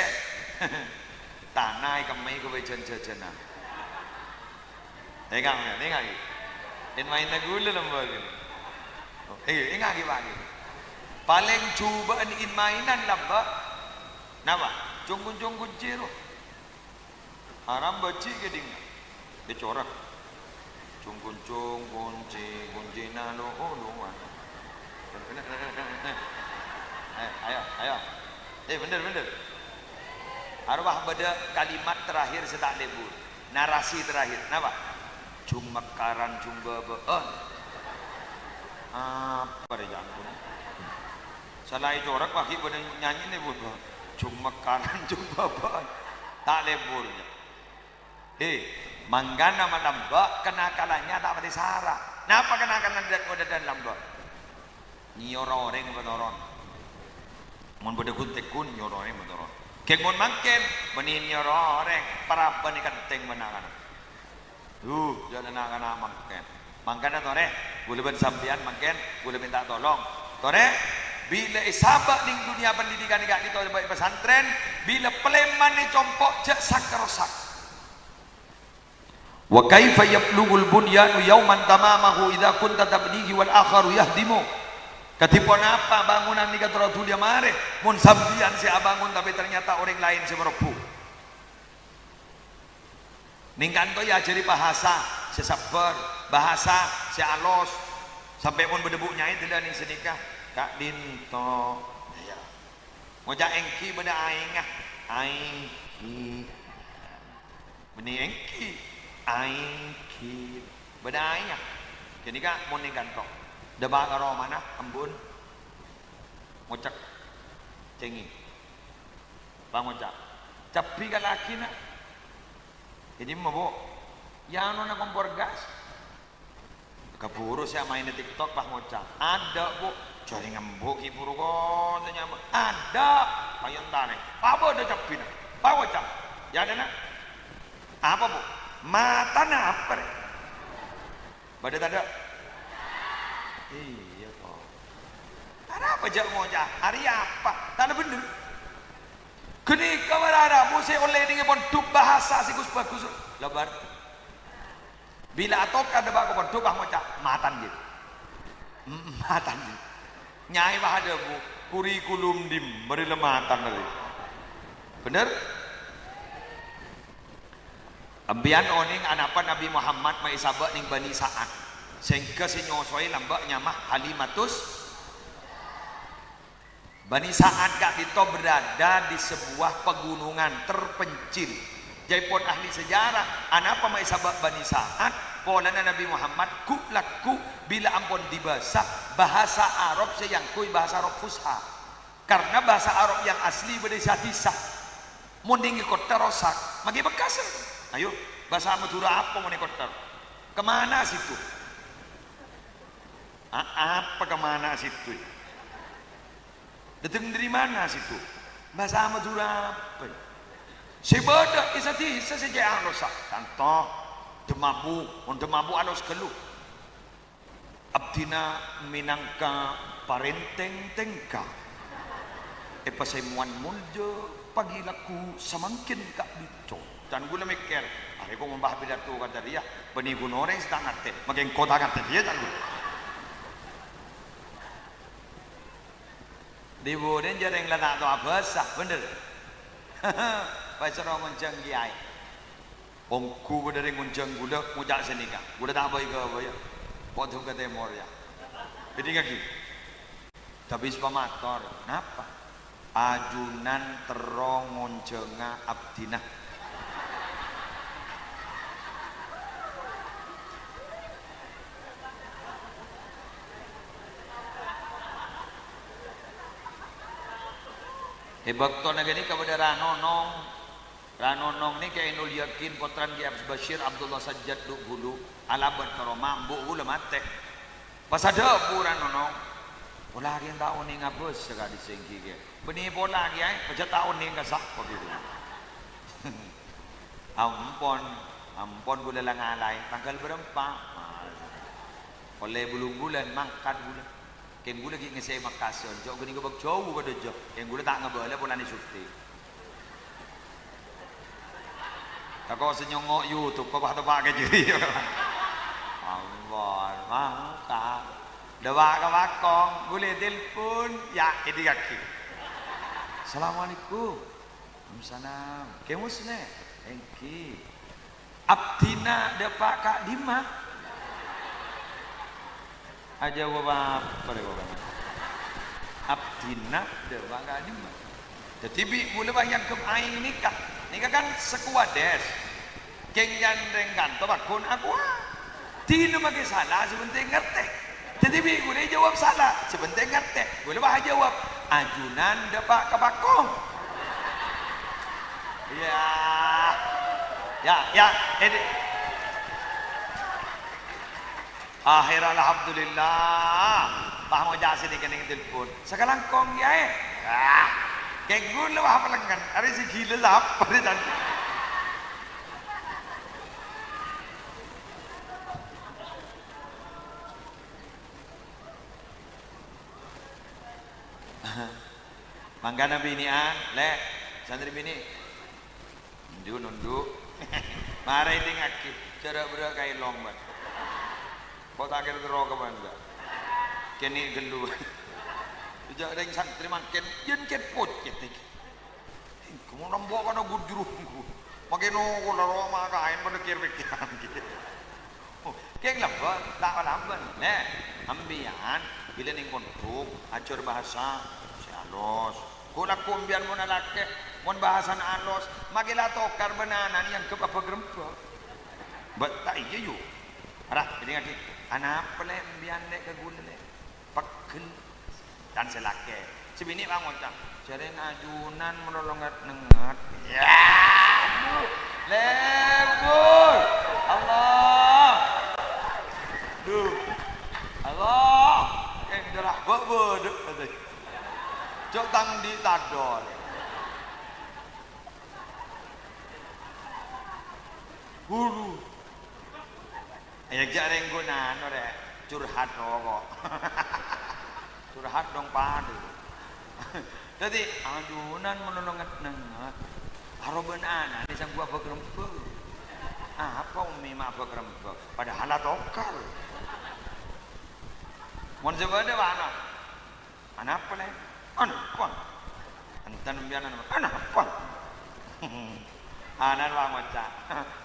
Tana èkemma'è ghâbây jhân-jhâjhânan. Enga', enga', enga', ghi. In-maènna ghulâ lambâ' ghi. Oh, enga', enga', ghi, Pak, ghi. Palèng jhubâ'ân in-maènan lambâ'. Napa? Cung-koncong koncè, ro. Haram bâji' kèdingnga. Ècorèk. Cung-koncong koncè, koncèna lo-, oh, lowan. Eh, ayo, ayo. Eh, bhender, bhender. Arowa bâdâ kalimat terakhir sè ta' lebur. Narasi terakhir. Napa? Jung mekkaran, jung bâbâ'ân. Apa rè, ya ampun? Sala ècorèk, wah, ghi' bâdâ nyanyina, Bu. Jung mekkaran, jung bâbâ'ân. Ta' lebur, ya. He, mangkana ma' lambâ' kenakalannya ta' patè sara. Napa kenakalan dâ-, dâ-, dâ-, lambâ'? Nyèyorè orèng patoron. Mon bâdâ ghun-tèghun, nyèyorè orèng patoron. Kèng mon mangkèn, bânnè nyèyorè orèng, parabânna kentèng bân na'-kana'. Duh, jhâ' na'-kana' mangkèn. Mangkana torè, kaulâ bân sampèyan mangkèn, kaulâ mènta tolong. Torè, bilâ è sabâ' nèng dhunnya pendidikan è ka'dinto è pesantren, bilâ palèman è compo' jhâ' sak-rosak. "Wa kaifa yablughul bunyanu yauman tamamahu idza kunta tabnihi wal akharu yahdimu?" Kadhi ponapa bangunan nèka terro dhuli marè, mon sampèyan sè abângon tapè ternyata orèng laèn sè marobbhu? Nèng kanto èajhâri bhâsa sè sabbhâr, bhâsa sè alos. Sampè' mon bâdâ bu-, nyaè dâlâ nèng sanèka, ka'dinto. Iyâ. Ngoca' èngghi bâdâ aèngnga. Aèngghi. Bânnè èngghi. Aèngghi. Bâdâ aèngnga. Ghânèka mon nèng kanto. Dâpa' ka romana, embun. Ngocèk. Cèngè. Pangoca'. Cabbhi ka lakèna. È dimma, Bu'? È anona kompor gas. Kabhuru sè amaèna TikTok, pangoca'. Adâ', Bu'. Jhârèng embu' ghi' bhuru koca' nyamana. Adâ'. Paèntarè. Apa adâ' cabbhina? Pangoca'. Yâ, adâ', Na'. Apa, Bu'? Matana apa, rè? Bâdâ tadâ'? Iyâ, to. Arapa jhâ' ngoca'? Arèya apa? Tadâ' bhender. Ghânèka para rabu sè ollè nèng è pondhuk bhâsa sè ghus-bhâghus. Lobâr. Bilâ atokar dâpa' ka pondhuk, pangoca', "Matan, ghi." "Mm, matan, ghi." Nyaè pas adhâbu, "Kurikulum dim, marè la matan, rè." Bhender? Empèyan onèng anapa Nabbhi Muhammad ma' èsabâ' nèng Bani Sa'ad, sèngghâ sè nyosoè lambâ' nyama Halimatus. Bani Sa'ad ka'dinto berada di sebuah pegunungan terpencil. Jâèpon ahli sejarah, anapa ma' èsabâ' Bani Sa'ad? Polana Nabbhi Muhammad ghu'-lagghu' bilâ ampon dibâsa bhâsa Arab sè èangghuy bhâsa Arab Fusha. Karna bhâsa Arab yang asli bâdâ è sa-dhisa. Mon nèng è kottha rosak, maghi bekas. Ayo, bhâsa Madhurâ apa mon è kottha? "Kemana situ?" A-, apa "kemana situ"? Dâteng dâri mana situ? Bhâsa Madhurâ apa? Sè bâdâ è sa-dhisa sè cè' alossa. Tanto, Demabu, mon Demabu alos ghâllu. Abdhina mènangka parèntèng tèngka, èpasèmowan molja paghi lagghu samangkèn ka'dinto. Can ghulâ mèkkèr, "Arè kok mon bâ' pidato kadâ' rèya, bânnè ghun orèng sè ta' ngartè, makè engko' ta' ngartè kèya," can ghulâ. Dhi-budhi jhâ' rèng la ta' tao abhâsa, bhender? Pas soro ngonjhâng kèyaè. Ongghu bâdâ rèng ngonjhâng ghulâ ngoca' sanèka, ghulâ ta' bhâi-ghâbâyâ. Podung ka tèmor, yâ. Èdingngaghi. Tapè sè pamator, napa? Ajunan terro ngonjhânga abdhina. È bâktona ghânèka bâdâ Ranonong. Ranonong nèka Ainul Yakin, pottrana Kè Abdul Basyir Abdullah Sajjad Dhu' Bulu, alabât ka roma, embu' ghulâ matè. Pas adhâbu Ranonong, "Pola kèya ta' onèng abhâsa ka'dissa' ènggi kèya. Bânnè pola kèya, pajhât ta' onèng ka sapa kèya." "Ampon, ampon ghulâ la ngalaè, tangghâl bârâmpa?" "Ollè bâllung bulân, mangkat ghulâ." Kèng ghulâ ghi' ngèssè'è Mekka sè onco', ghânèka bâk jhâu ka dâjâ. Kèng ghulâ ta' ngabâlâ polana syuting. Tako' sè nyongngo' YouTube, kok pas teppa' ka jârèya. Allah, mangka. Dâpa' ka bâkong, ghulâ telpon, yâ, èdingngaghi. "Assalamualaikum." "Waalaikumsalam. Kè Musnè?" "Ènggi." "Abdhina dâpa' ka'dimma?" Ajâwâb apa rè, pokokna? "Abdhina dâpa' ka'dimma?" Dhâddhi bi' ghulâ pas èangghep aèng nèka. Nèka kan sakowa dâs. Kèng can rèng kanto pagghun akowa. Dina makè sala sè pentèng ngartè. Dhâddhi bi' ghulâ èjâwâb sala, sè pentèng ngartè. Ghulâ pas ajâwâb, "Ajunan dâpa' ka bâkong." Iyâ. Yâ, yâ, èdhi. Akhèr alhamdulillah, pas ngoca' sè nèka nèng telpon. "Sakalangkong, Kèyaè." Ah, kèng ghulâ pas palengngen, arè sè ghilâ sapa rè can. Mangkana binè'an, Lè', santrè binè'. Ndu, nondu'. Mara èdingngaghi, jhârâ' bârâ' kaèlong, bân. Kok ta' kèra terro ka bâ'na. Kènè' ghâllu. Jhâ' rèng santrè mangkèn, yèn kèt pocèt, ènggi. Ènggi mon embo' kana gujrunggu. Makè no kola roma kaèn padâ kèr-pèkkèran, ghi. Oh, kèng lambâ', ta' lambâ'. Nè, empèyan bilâ nèng pondhuk, ajhâr bhâsa sè alos. Ghu-lagghu empèyan mon alakè, mon bhâsana alos, makè la tokar bân ana'na èangghep abâk-rembâk. Bâ' ta' iyâ, yu. Ra, èdingngaghi. Anapa, Lè', empèyan, Lè', ka ghulâ, Lè'? Pegghel. Can sè lakè. Sè binè' pangoca', "Jhârèng ajunan malolo nget-nengnget." Yâ, aduh. Lebur. Allah. Duh. Allah. Èngghi ra bâ'-bâdâ, katè. Jhâ' tang andi' tadol. Guru. Yâ, jhâ' rèng ghun anu, rè, curhat roko'. Curhat dong padâ. Dhâddhi, ajunan malolo nget-nengnget. Aro bân ana'na sangghu abâk-rembâk. Apa ummi ma' abâk-rembâk? Padahal la tokar. Mon sè bâdâ, bâ'na. "Anapa, Lè'?" "Anapa?" "Enten empèyan anapa?" "Anapa?" Ana'na pangoca',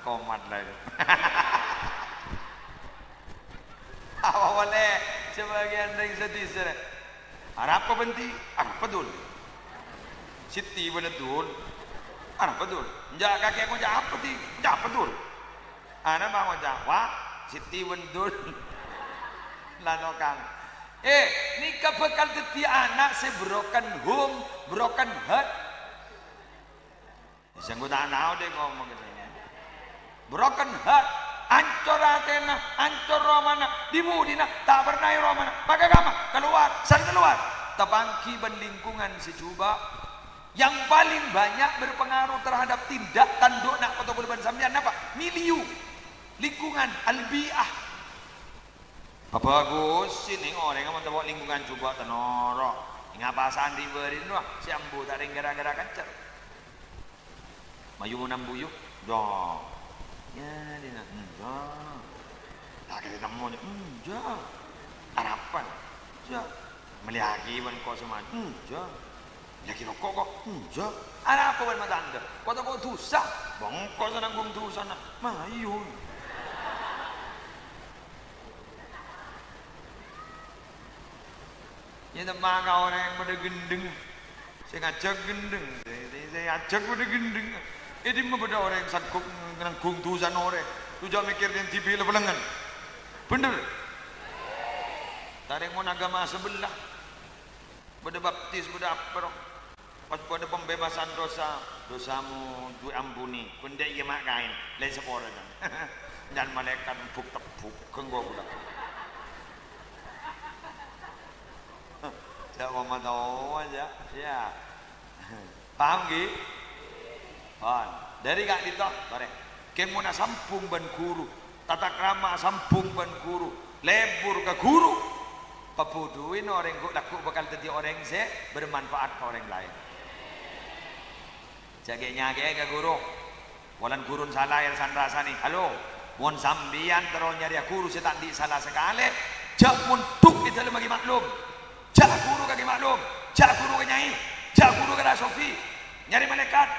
"Komat, Lè'." Apa polè sabâgiyân rèng sadhisa, Lè'? "Arapa, Bhânti?" "Arapa, Dul?" "Siti bân Dul." "Arapa, Dul?" "Enjâ' kakè ngoca' apa, Ti?" "Ngoca' apa, Dul?" Ana'na pangoca', "Wa', Siti bân Dul la tokar." Eh, nèka bhâkal dhâddhiyâ ana' sè broken home, broken heart. Sèngko' ta' tao dhing ngomong kènè. Broken heart, ancor atèna, ancor romana, dhi-budhina, ta' perna è romana, maka kamma, kalowar, sè kalowar. Tapangghi bân lingkungan sè jhubâ'. Yang paling banyak berpengaruh terhadap tindak tandukna poto bulâ bân sampèyan napa? Milieu, lingkungan, al-bi'ah. Abhâghus sè nèng orèng amonto lingkungan jhubâ' ta' noro'. Ngapa sandhi bâri' rowa sè ambu ta' rèng ghârâ-ghârâ kèncèr. Mayu mon ambu yu. Yo. Ya, dina. Enjâ'. Lagi ditemmo, enjâ'. Arapan. Enjâ'. Mellèyaghi bân kosèman. Enjâ'. Lagi roko' ko'. Enjâ'. Arapa bân matandhâ? Kok tako' dhusa? Bengko sè nanggung dhusana. Mayu. Nyètemma ka orèng padâ ghendheng. Sè ngajhâk ghendheng, sè, sè, sè ajhâk padâ ghendheng. È dimma bâdâ orèng sangghup nanggung dhusana orèng? Lu jhâ' mèkkèr dhing dhibi' lèbâ lengngen. Bhender? Tarèng mon aghâma sabellâ. Bâdâ baptis, bâdâ apa rowa. Pas bâdâ pembebasan dosa, "Dosamu diampuni." Bhender iyâ ma' kaèn, laèn saporana. Jhân malaèkat ebbhuk-tebbhuk, ghânggu ghulâ. Jhâ' koma taowa, jhâ'. Iyâ. Paham, ghi? Pon. Dâri ka'dinto, torè. Kèng mon asambhung bân ghuru, tata krama asambhung bân ghuru, lebur ka ghuru, pabudhuwina orèng ghu'-, lagghu' bhâkal dhâddhi orèng sè bermanfaat ka orèng laèn. Jhâ' ghi' nyakè'è ka ghuru. Polana ghuruna sala èsan-rasanè. Halo, mon sampèyan terro nyarèya ghuru sè ta' andi' sala sakalè, jhâ' mondhuk è dâlemma Kè Ma'lum. Jhâ' ghuru ka Kè Ma'lum, jhâ' ghuru ka nyai, jhâ' ghuru ka Ra Sofi. Nyarè malaèkat.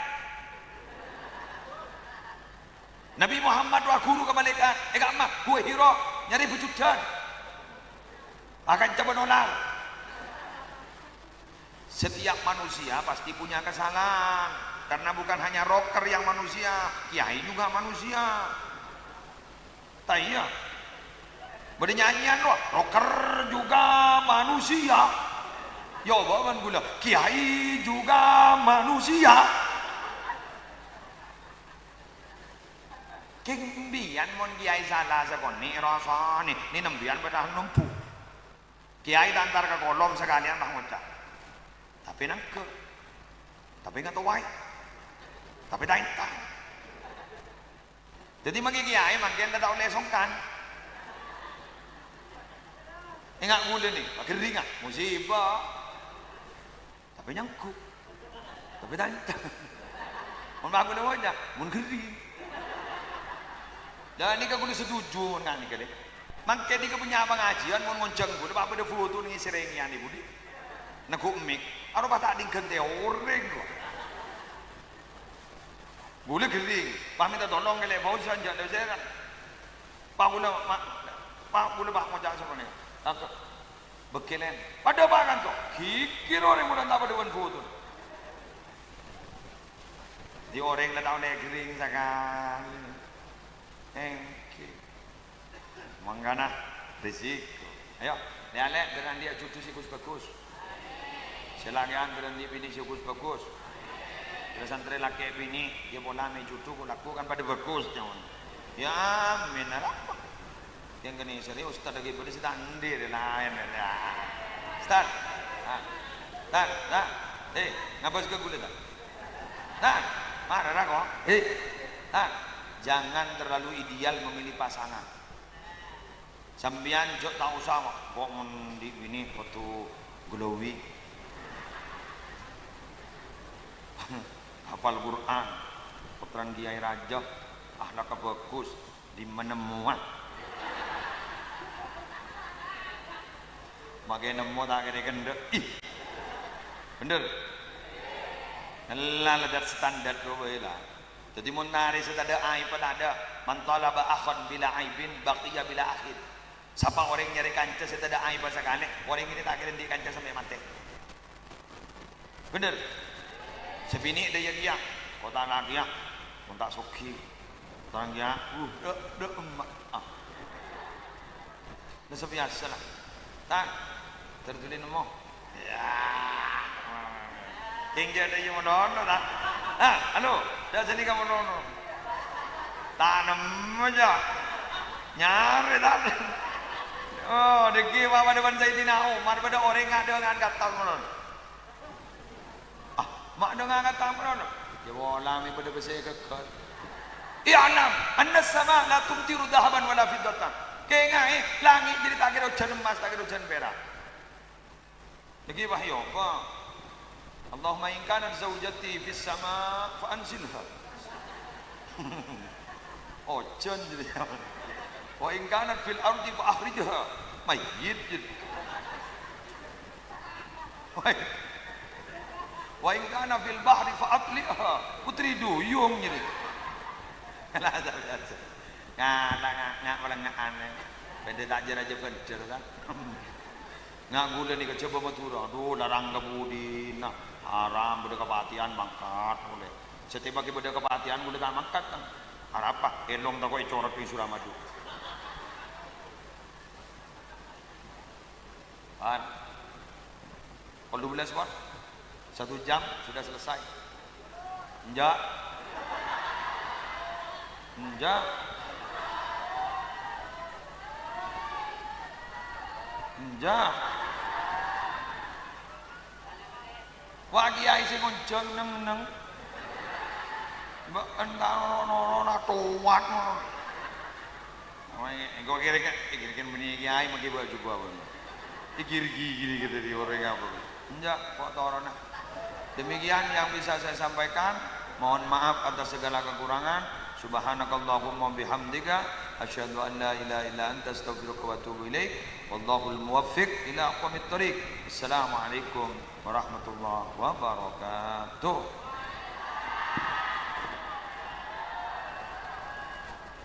Nabi Muhammad rowa ghuru ka malaèkat, è ka'emma, Gua Hira, nyarè bhâjudhân. Akanca bân olar. Setiap manusia pasti punya kesalahan, karena bukan hanya rocker yang manusia, kiai juga manusia. Ta' iyâ? Bâdâ nyanyian rowa, "Rocker juga manusia." Yâ, obâ bân ghulâ, "Kiai juga manusia." Kèng sampèyan mon kiai sala sakonè' rasanè, nè sampèyan padâ nembu. Kiai ta' entar ka kolom sakalèyan pas ngoca'. Tapè nangghâ. Tapè ngatowaè. Tapè ta' entar. Dhâddhi mangkè kiai mangkèn ta' ollè songkan. Enga' ghulâ nè, paghâringnga, musibah. Tapè nyangghu. Tapè ta' entar. Mon bhâghus napa, mon ghâring. Lah, nèka ghulâ setuju mon nganèka, lè. Mangkèn nèka punya pangajiân, mon ngonjhâng ghulâ, pa' bâdâ foto nèng sèrèngèyan è budi. Neggu' mik, aropa ta' dhinggântè orèng, rowa. Ghulâ ghâring, pas mènta tolong ka Lè' Fauzan, jhâ' dâ' sèra. Pa' ghulâ, ma-, pa' ghulâ, pa' ngoca' sapanèka. Tangka. Bâkkèlèn. Padâ apa kanto? Ghighir orèng mon ta' padâ bân foto. Dhâddhi orèng la tao nè' ghâring sakalè. Èngghi. Mangkana, risiko. Ayo, lè-alè, bârâmma andi' jhudhu sè ghus-bhâghus. Sè lakè'an bârâmma andi' binè sè ghus-bhâghus. Bârâmma santrè lakè' binè, iyâ pola mè' jhudhu, ko' lagghu' kan padâ bhâghus, ca'na. Yâ, amin, arapa? Kèng kènè' sèrè ustad lagi bâdâ sè ta' andi' rè laèn, ya. Ustad. Ah. Tad, Tad. Eh, ngabâs ka ghulâ, Tad. Tad, mara ra, ko'. Eh, Tad. Jangan terlalu ideal memilih pasangan. Sampèyan jhâ' ta' osa, ko', mon andi' binè kodhu glowing. Hafal Qur'an, pottrana Kiai Raja, akhlakka bhâghus, dimma nemmowa? Makè nemmo ta' kèra kèndhâ'. Ih. Bhender? Ella la dat standar rowa bhâi la. Dhâddhi mon narè sè tadâ' aibhâ tadâ', "Man talaba akhan bila aibin, baqiya bila akhin." Sapa orèng nyarè kanca sè tadâ' aibhâ sakalè, orèng nèka ta' kèra andi' kanca sampè' matè. Bhender? Sè binè' dâ' iyâ kèya, kotana kèya, mon ta' soghi. Kotana kèya, uh, dâ', dâ' emma'. Ah. Nah, sabiyasa la. Tan, ter dhuli nemmo. Ya. Kèng jhâ' dâ' iyâ mon ono, ta? Ah, halo, dâ' sènè ka mon ono. Ta' nemmo, jhâ'. Nyarè, ta? Oh, dhâggi' pa-, padâ bân Sayyidina Umar, padâ orèng adhângan kata mon ono. Ah, ma' dâ' ngangkat tangan, no? Yâ, pola mè' padâ bâsè ghâgghâr. I'lam annas sama la tumtiru dhahaban wala fiddatan. Kèngaè, langngè' jârèya ta' kèra ojhân emmas, ta' kèra ojhân pèra'. Lagi wahyu apa? "Allahumma in kanat zaujati fis sama' fa anzilha." Ojhân jârèya. "Wa in kanat fil ardi fa akhrijha." Mayyit jârèya. "Wa in, wa in kana fil bahri fa atli'ha." Putri duyung jârèya. Ngala' ta' biasa. Ngala' nga-, nga-, malengnga'an. Bâdâ ta' jâ-rajâ bhender, ta'? Nga' ghulâ nèka jhâbâ Madhurâ, adhu, larang ka budina, haram, bâdâ kapatèyan mangkat polè. Sè tèmbâ ghi' bâdâ kapatèyan, ghulâ ta' mangkat, kan? Arapa? Èlong tako' ècorot bi' Suramadu. Pan. Pukul dua belas, Pak. Satu jam sudah selesai. Enjâ'. Enjâ'. Enjâ'. Wa' kèyaè sè ngonjhâng neng-enneng. Mbak entah noro-noro na towat ngono. Engko' kira-kira, kira-kira bânnè kèyaè maskè bâ' jubâ' bân. Iki-iki, iki-iki dâri orèng apa? Enjâ', kok torona. Demikian yang bisa saya sampaikan. Mohon maaf atas segala kekurangan. Subhanakallahumma bihamdika, asyhadu an la ilaha illa anta, astaghfiruka wa atubu ilaik. Wallahul muwaffiq ila aqwamit thoriq. Assalamualaikum warahmatullahi wabarakatuh.